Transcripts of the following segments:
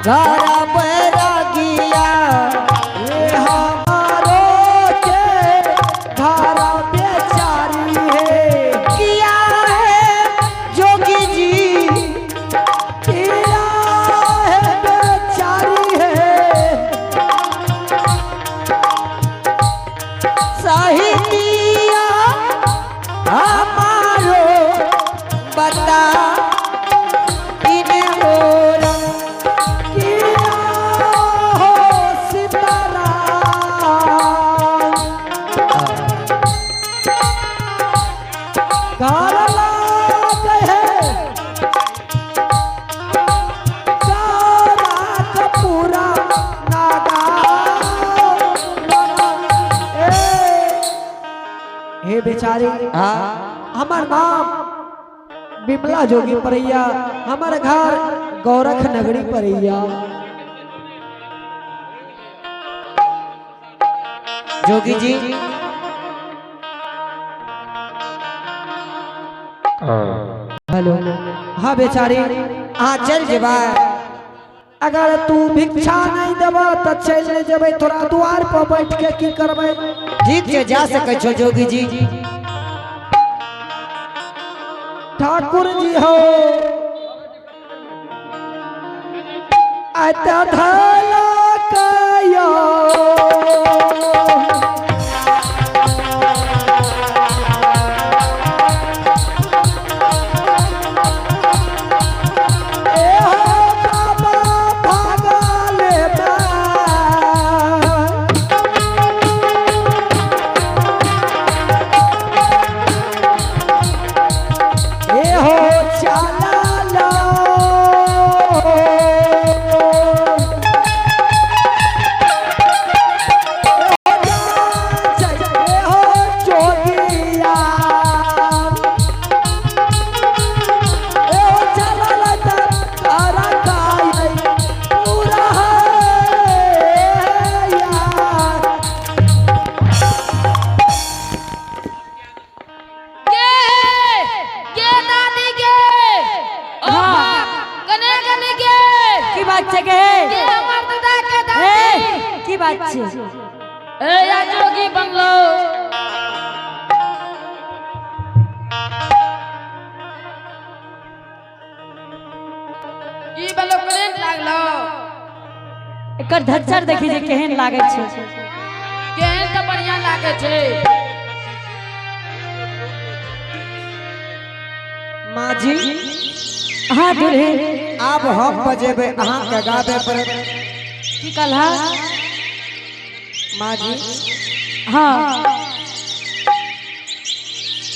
घर बैरागिया। ये हमारो के घर बेचारी है। किया है जोगी जी, किया है बेचारी है। साहितिया हमारो बता इन हो। किया हो सीताराम। घर लाग है गोरखपुरा नागा। हे बेचारी, हाँ। हमार नाम बिमला जोगी परैया, हमार घर गोरख नगरी परैया। जोगी जी, हेलो। हाँ बेचारी। हाँ चल जेबा। अगर तू भिक्षा नहीं देबा तो चल नहीं जेबै, तोरा द्वार पर बैठ के की करबै? ठीक छै, जा सकै छो जोगी जी। ठाकुर जी हो अत धला कयो। ए हो बाबा भागल बा। ए हो चाला लो। ए हो जोगिया। ए हो चाला लो तारा काई पूरा है यार। गे गे दादी गे, ओ हाँ। कने कने गे। की बात छै गे? गे हमर दादा के ए दादी। की बात छै? ए या जोगी बनलो। की बनलो, करेंट लागलो? एकर धज्जर देखी जे केहन लागै छै। केहन तऽ बढ़िया लागे छै। माँ जी। हाँ दुल्हे। आब हम बजेबै, अहाँके गाबे पड़त। की कहला? माँ जी। हाँ।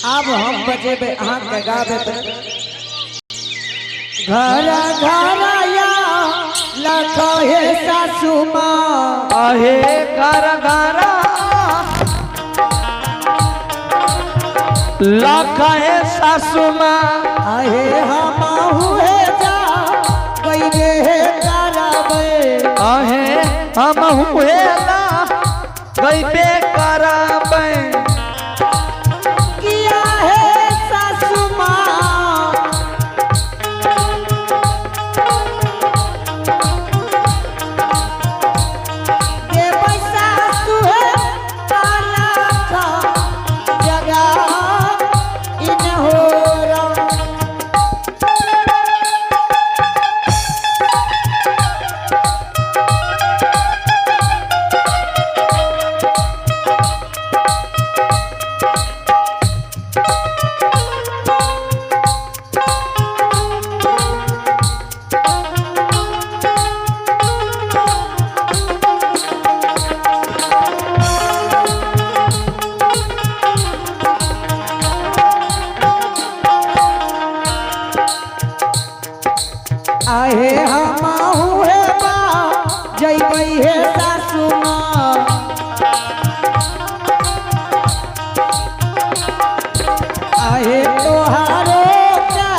आब हम बजेबै, अहाँके गाबे पड़त। घर घर या लखो हे सासू माँ। आहे घर घर लख हे सासु माँ। आहे हम हे जा गईबे हे कराबे। आहे हम हुएला गईबे कराबै। किया है सासू माँ। के पैसा सुहे ताला का जगा इन हो रहा। आहे हम हे बा जइबै हे सासू माँ। आहे तोहारो के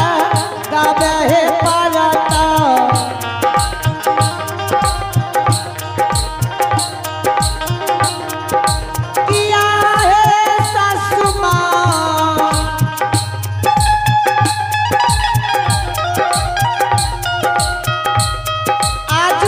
गाबे हे पारता। किया हे सासू माँ। आज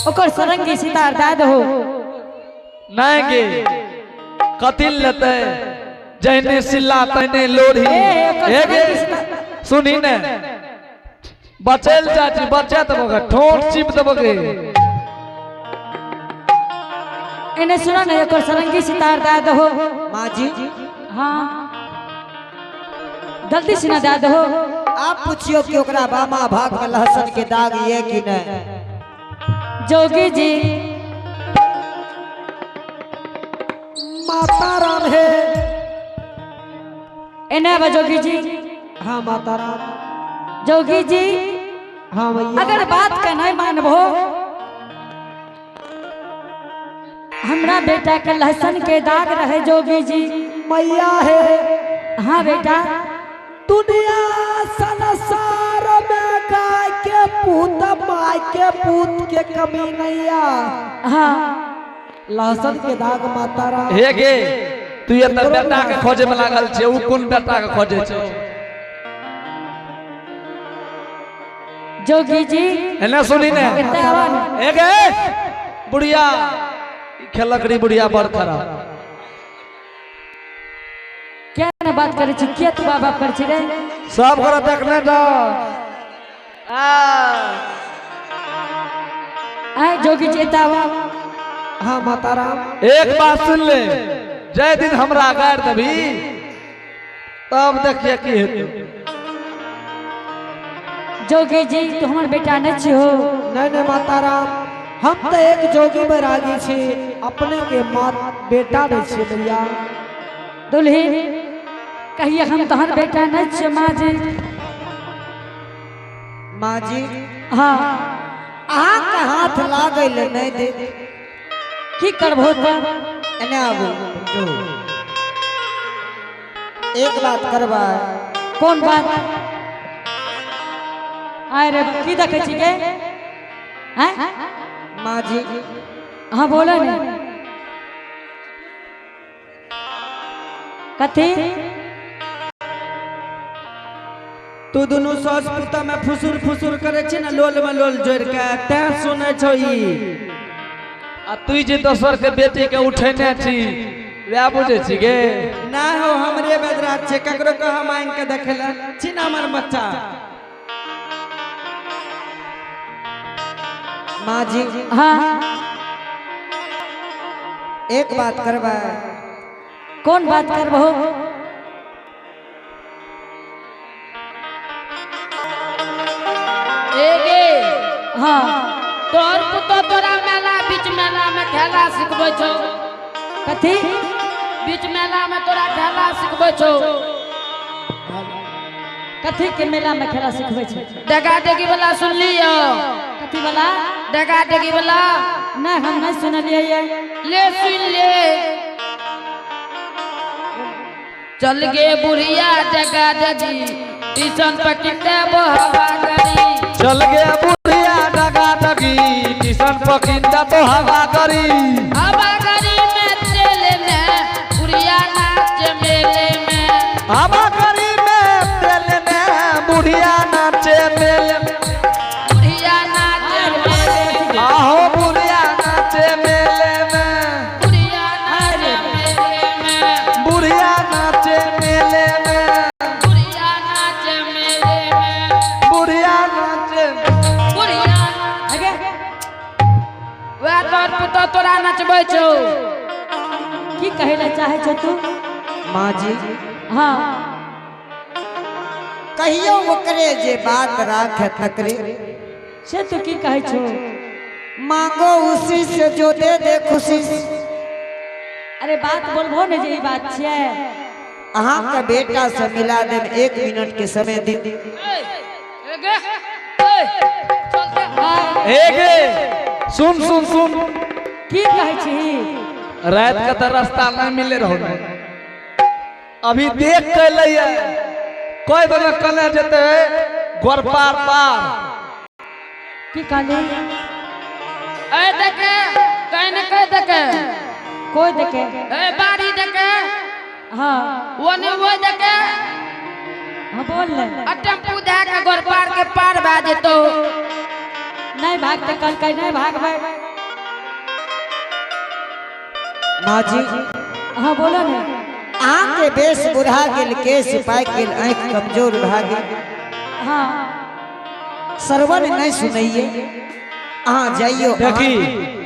ओकर सरंगी सितार दए दहो। नहीं गे, कथिल लेते जहने सिल्ला तहने लोढ़ी। ए, हे गे सुनी ने, बचेल चाची बचे देबो, ठोंठ चिप देबो गे। एने सुनो ने, ओकर सरंगी सितार दए दहो। माँ जी। हाँ, जल्दी से ना दए दहो। आप पूछियो कि ओकरा बामा भाग में लहसुन के दाग ये कि नहीं। जोगी जी। माता राम है। एने आवा जोगी जी। हाँ माता राम। जोगी जी। हाँ भैया। अगर बात का नहीं मानबो, हमरा बेटा के लहसुन के दाग रहे जोगी जी। मैया है। हाँ बेटा। दुनिया संसार में गाय के पूत माय के पूत के कमी नैया। हाँ। लहसुन के दाग माता राम। हे गे, तू ये तो बेटा के खोजे में लागल छे, उ कोन बेटा के खोजे छे? जोगी जी। एने सुनी ने। एते आवा ने। हे गे बुढ़िया, खेलकड़ी बुढ़िया बड़ खराब। क्या ना बात करे छी, किया तू बाप बाप करे छी रे? सब घर देखने जा। आए जोगी जी एते आवा। हाँ माता राम। एक बात सुन ले, जय दिन हमरा गार देबी तब देखिए की हेतु। जोगी जी तू हमर बेटा नहीं छी हो। नहीं नहीं माता राम, हम तो एक जोगी बैरागी छी, अपने के मात बेटा नहीं छी भैया। दुल्ही कहिए हम तोहर बेटा नहीं छी माँ जी। माँ जी। हाँ। अहाँ के हाथ लागल नहीं दे। की करबो तब? एने आबू। एक बात करबा। कौन बात? आए रे की देखे छी गे? हैं? माँ जी। हाँ बोलो ने। कथी? तू दुनू सास पुता में फुसुर फुसुर करे छी ना, लोल में लोल जोड़ के तैं सुनै छौ ई। आ तू जे दोसर के बेटी के उठेने छी वएह बुझै छी गे? ना हो, हमरे बेदराज छे, ककरो कह मांग के देखेला छी ना हमर बच्चा। माँ जी। हाँ। एक बात करबा। कौन बात करबो? ए गे। हाँ। तोहर पुतो तोरा मेला बीच मेला में खेला सिखबै छौ। कथी? बीच मेला में तोरा खेला सिखबै छौ। कथी के मेला में खेला सिखबै छै? डेगा डेगी वाला सुनलियो? कथी वाला? डेगा डेगी वाला। नहीं हम नहीं सुनलियै। ले सुन ले। चल गे बुढ़िया डेगा डेगी टीशन पर कितने बहवा करी। चल गे बुढ़िया डगा डगी किशन पकिंदा तो हवा करी। हवा करी में चले ने बुढ़िया नाच मेले में। हवा करी में चले ने बुढ़िया नाचे मेले में। बुढ़िया नाचे मेले में। आहो बुढ़िया नाचे मेले में। बुढ़िया नाचे मेले में। बुढ़िया नाचे मेले में। बुढ़िया नाचे मेले में। बुढ़िया नाचे। बुढ़िया आगे। वएह तोहर पुतोह तोरा नचबै छौ। की कहै लए चाहै छौ तू? माँ जी। हाँ। कहियो ओकरे जे बात राख तकरे। से तू की कहै छौ? मांगो उसी से जो दे दे खुशी से। अरे बात बोलबो ने जे ई बात छियै। अहाँ के बेटा से मिला देब, 1 मिनट के समय दी। ए गे, ए, चल गे। हे गे सुन सुन सुन। की कहै छी? रात के तो रास्ता नहीं मिले रहो, अभी देख के लैया कोई बना कने जेते गोर पार पार। की कहली? ए देखे कहीं न कहीं देखे। कोई देखे? ए बाड़ी देखे। हाँ। वो ने वो देखे। हाँ बोल ले। आ टेम्पू दे के गोर पार के पार भए जेतौ। नहीं भागते कल कहीं नहीं भागबै। माँ जी। हाँ बोलो ने। अहाँ के बेस बुढ़ा गेल, केस पाकि गेल, आँखि कमजोर भए गेल। हाँ। श्रवण नहीं सुनैये, अहाँ जाइयो। देखी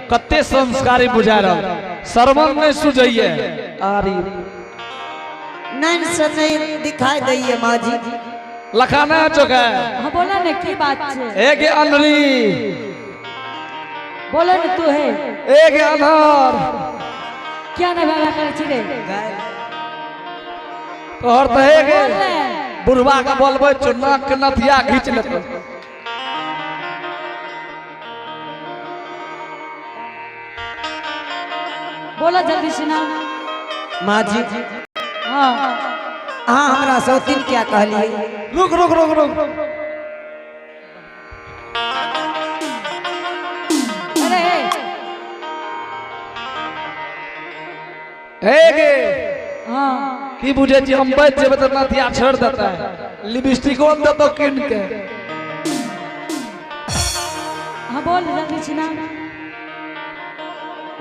कते संस्कारी बुझा रहा, श्रवण नहीं सुझैये। आरी नैन से नहीं दिखाई दैये माँ जी। लखाना चौका। हाँ बोलो ने, की बात छे? एक अनरी। बोलो ने तू है। एक अनहर। क्या नहीं भागा करे छी रे? तोहर तो एक बोल ने। बुढ़वा के बोलबै छौ, नाक के नथिया घींच लेतौ। बोलो जल्दी से ना। माँ जी। हाँ। अहाँ हमरा सौतीन क्या कहलिए? रुक रुक रुक रुक। अरे हे गे। हाँ। की बुझे छी हम बच जेबै तऽ नथिया छोड़ देतै, लिपस्टिको देतौ कीन के। हाँ बोल जल्दी से ना।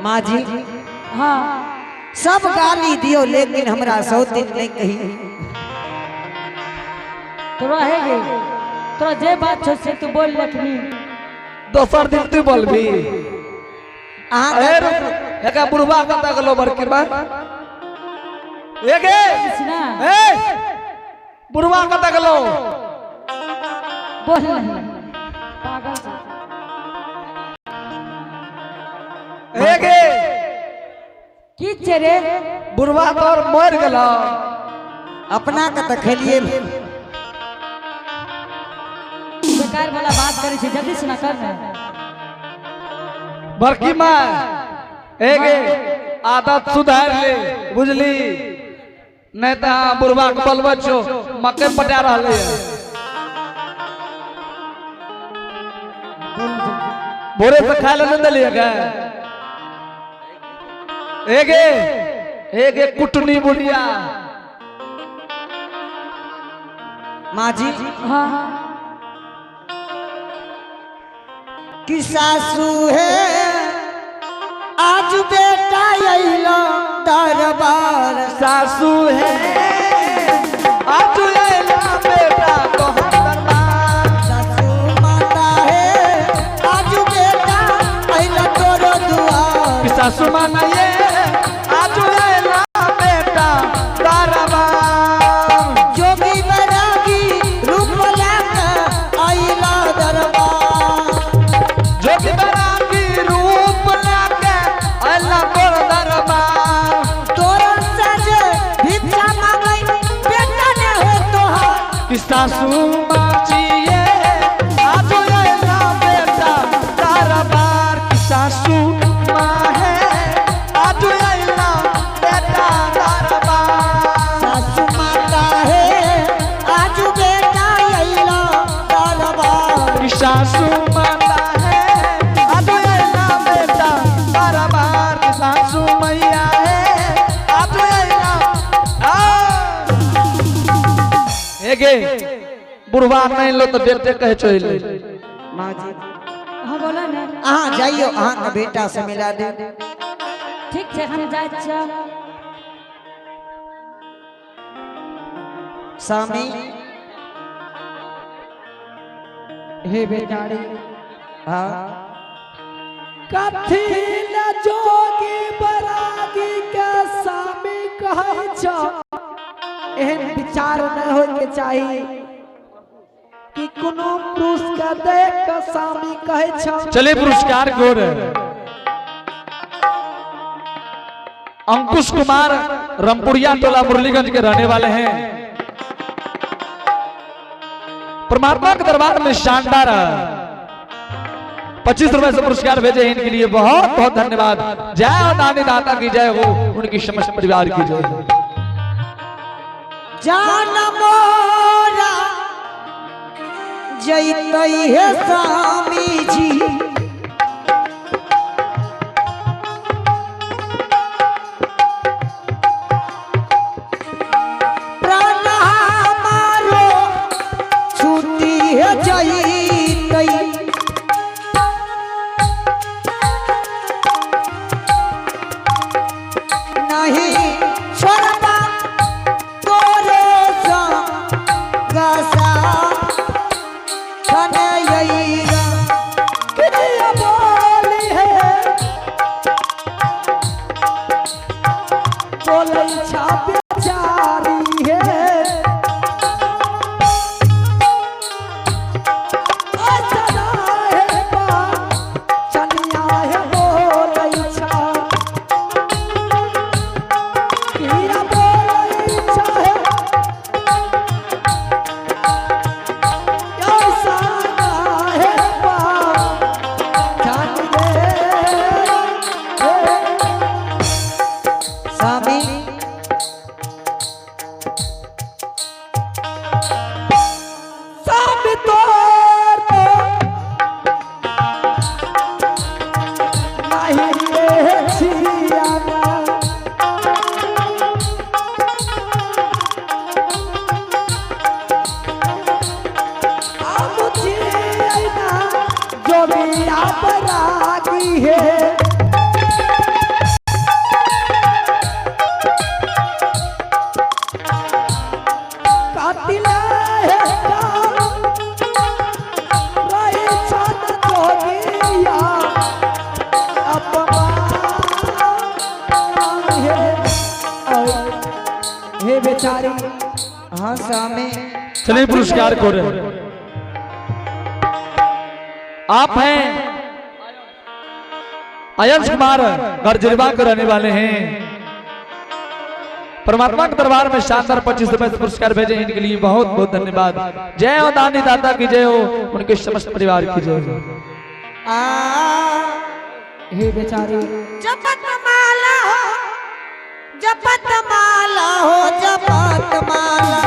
माँ जी। हाँ। सब गाली दियो लेकिन हमरा सौतीन नहीं कही। तोरा है गे, तोरा जे बात छौ से तू बोल लखनी। दोसर दिन तू बोलबी। अहाँ अरे रुक, एका बुढ़वा कतऽ गेलो बड़की बा? एगे सुना। ए बुढ़वा कतऽ गेलो? बोल नहीं पागल छौ। एगे की छे रे? बुढ़वा तोर मर गेलो। अपना के तऽ खेलिए। बेकार वाला बात करे छे, जल्दी सुना कर ने। बड़की माँ एगे आदत सुधार ले बुझली, नहीं तो बुढ़वा के बोलबै छौ मकई पटा रहले है। भोरे से खाए ला नहीं देलिए गे? एगे एगे कुटनी बुढ़िया। माँ जी। हाँ। कि सासू है आज बेटा अइलो दरबार। सासू है आज अइलो बेटा तोहर दरबार। सासू माता है आज बेटा अइलो तोरो दुआर। कि सासू माना ये आज अइलो बेटा दरबार। जोगी बैरागी रूप लाके अइलो दरबार। जोगी बैरागी रूप लाके अइलो तोर दरबार। तोरा से भिक्षा मांगै बेटा ने हो तोहार। कि सासू माँ जी ये आज अइलो बेटा दरबार। कि सासू माँ है आज अइलो बेटा दरबार। सासू माता है आज बेटा अइलो दरबार। कि सासू माता है आज अइलो बेटा दरबार। कि सासू मैया है आज अइलो। एगे बुढ़वा नहीं लो तो बेटे कहे चले। माँ जी। हाँ बोलो ने। अहाँ जाइयो, अहाँ के बेटा से मिला दे। ठीक छे, हम जाइ छियै। स्वामी। हे बेटारी। हाँ। कथी ले जोगी बैरागी के स्वामी कहै छौ? एहन विचार नहीं होय के चाही कि कोनो पुरुष के देख के स्वामी कहै छौ। चलिए पुरस्कार की ओर अंकुश कुमार रमपुरिया टोला मुरलीगंज के रहने वाले हैं। परमात्मा के दरबार में शानदार 25 रुपए से पुरस्कार भेजे हैं, इनके लिए बहुत बहुत धन्यवाद। जय हो दानी दाता की जय हो, उनकी समस्त परिवार की जय हो। जान मोरा जैतै हे स्वामी जी। प्राण हमारो छूटी हे जैतै। जोगिया बरागी है। कातिल है काल रही छन जोगिया अपमान है। हे बेचारी। हाँ स्वामी। चलिए पुरस्कार को रहे आप हैं अयंश कुमार गरजिरवा के रहने वाले हैं। परमात्मा के दरबार में शानदार 25 रुपए से पुरस्कार भेजे, इनके लिए बहुत बहुत धन्यवाद। जय हो दानी दाता की जय हो, उनके समस्त परिवार की जय हो। आ हे बेचारी। जपत माला हो, जपत माला हो, जपत माला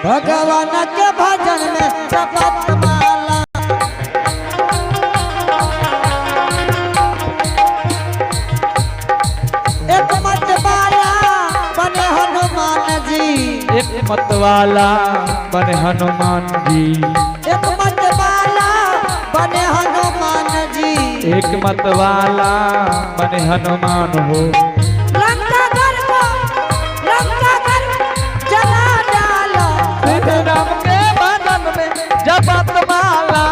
भगवान के भजन में जपत माला। एक मत वाला बने हनुमान जी। एक मत वाला बने हनुमान जी। एक मत वाला बने हनुमान जी। एक मत वाला बने हनुमान हो। लंका घर को, लंका घर जला डालो। श्री राम के भजन में जपत माला।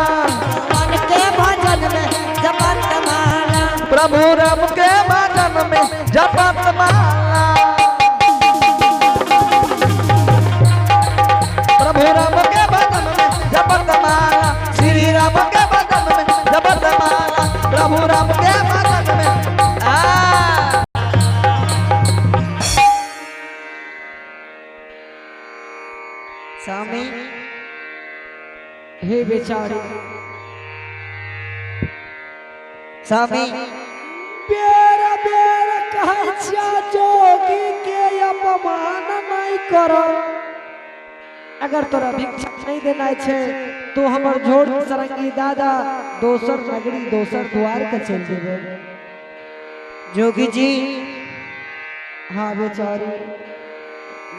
मन के भजन में जपत माला। प्रभु राम के भजन में जपत माला। प्रभु राम के भजन में जपत माला। श्री राम के भजन में जपत माला। प्रभु राम के भजन में आ स्वामी। हे बेचारी। स्वामी। बेर बेर कहै छिया जोगी के अपमान नहीं कर। अगर तोरा भिक्षा नहीं देना छै तो हमर झोड़ सरंगी दादा दोसर नगरी दोसर द्वार के चल जेबै। जोगी जी। हाँ बेचारी।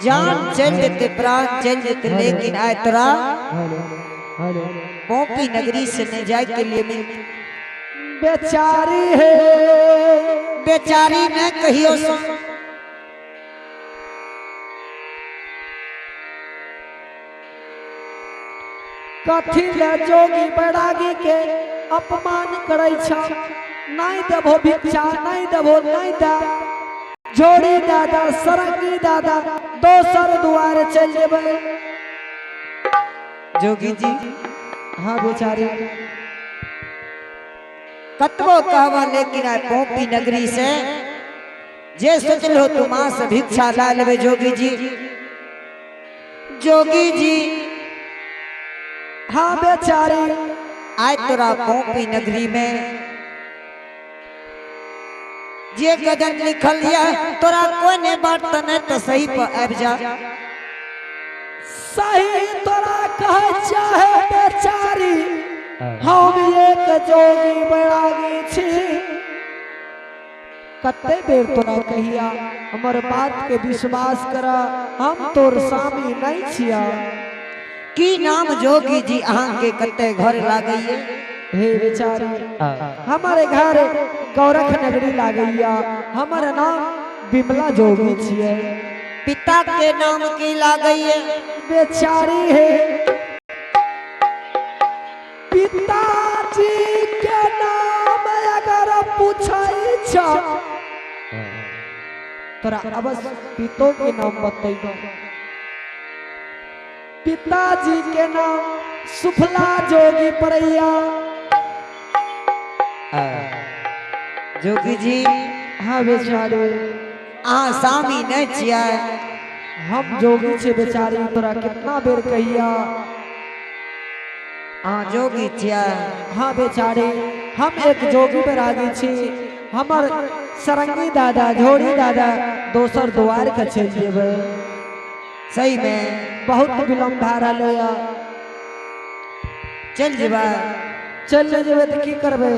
जान चल जेते, प्राण चल जेते, लेकिन आय तोरा हेलो हेलो। पोपी नगरी से नहीं जाए के लिए मिल। बेचारी है। बेचारी ने कहियो सो। कथी ले जोगी बैरागी के अपमान करै छ? नहीं देबो भिक्षा, नहीं देबो, नहीं दे। जोड़ी दादा सरंगी दादा दोसर दुआर चल जेबै। जोगी जी। हाँ बेचारी। कतबो कहवा, लेकिन आय पोपी नगरी से जे सोचलो तू मां से भिक्षा ला लेबे। जोगी जी, जोगी जी। हाँ बेचारी। आय तोरा पोपी नगरी में जे गजन लिखल या तोरा कोई ने बात नहीं तो सही पर आबि जा। सही तोरा कहे चाहे बेचारी, हम एक जोगी बैरागी छी। कते बेर तोरा कहिया, हमर बात के विश्वास कर, हम तोर स्वामी नहीं छिया। की नाम जोगी जी अहाँ के, कते घर लागैये? हे बेचारी, हमारे घर गौरख नगरी लागैया। हमर नाम बिमला जोगी छियै। पिता के नाम की लागैये? बेचारी है, पिताजी के नाम अगर पूछै छ तोरा अवश्य पितो के नाम बतैबो। पिताजी के नाम सुफला जोगी परैया। जोगी जी। हाँ बेचारी। अहाँ स्वामी नहीं छियै? हम जोगी छे बेचारी, तोरा कितना बेर कहिया। अहाँ जोगी छियै? हाँ बेचारी, हम एक जोगी बैरागी छी। हमर सरंगी दादा झोड़ी दादा दोसर द्वार के चल जेबै। सही में? बहुत विलम्ब भए रहलै या। चल जेबै? चल नहि जेबै तऽ की करबै?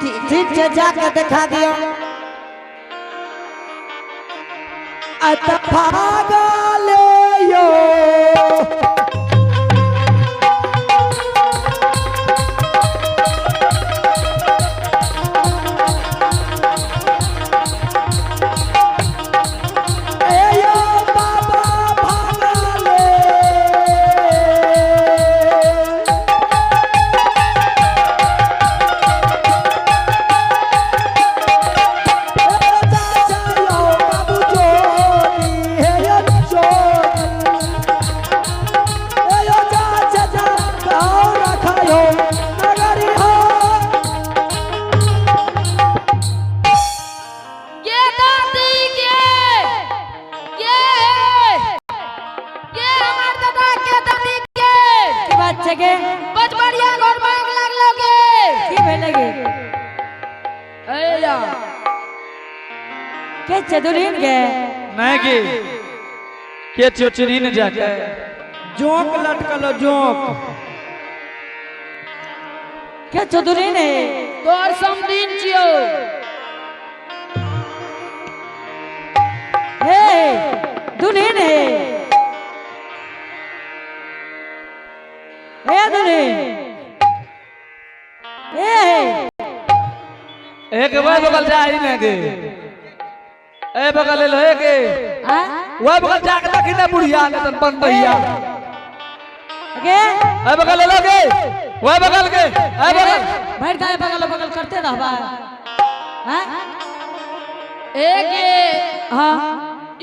ठीक छै, जाके देखा दियौ। अत भागल यो। के छे दुल्हन के नहीं की के छियो चिन्ही ने जाके जोंक लटकलो जोंक के छो दुल्हन है तोर समदिन छियो हे दुल्हन है हे दुल्हन हे एक वह बगल जा ही नहीं गे ए बगल ले लो के आ वह बगल जाके देखी ना बुढ़िया ने तन बन भैया गे ए बगल ले लो गे वह बगल के ए बगल भर दाए बगल बगल करते रहबा हैं ए गे हां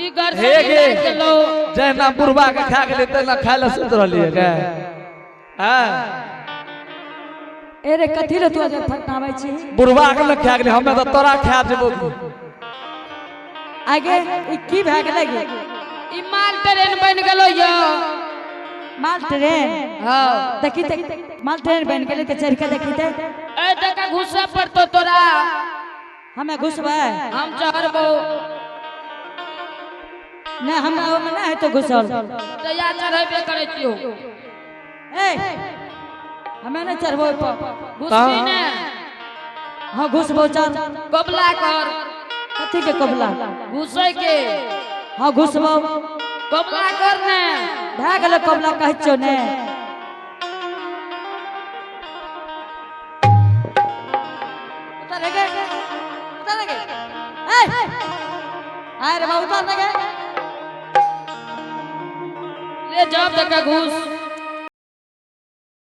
ई घर से हे गे निकाल के लो जहना बुढ़वा के खा गेलै तेना खाय लए सुत रहलियै गे हां ए रे कथी रे तू आज फटनाबै छी बुढ़वा के न खा गेलै हमे तऽ तोरा खा जेबो आगे ई की भए गेलै गे ई माल ट्रेन बन गेलो यो माल ट्रेन हां देखी ते माल ट्रेन बन गेलै ते चढ़ के देखी ते ए टका घुसे पड़तो तोरा हमे घुसबै हम चढ़बो नहीं हमरा ओमे नहीं हेतौ घुसल तैया चढ़ेबे करै छियो ए हमे नहीं चढ़बो ओहि पर घुसबी ने हाँ घुसबो चल कबला कर कथी के कबला घुसै के हाँ घुसबो कबला कर ने भए गेलै कबला कहै छियौ ने उतर गे उतर गे ए आय रे बाबू उतर गे ले जब तक घुस।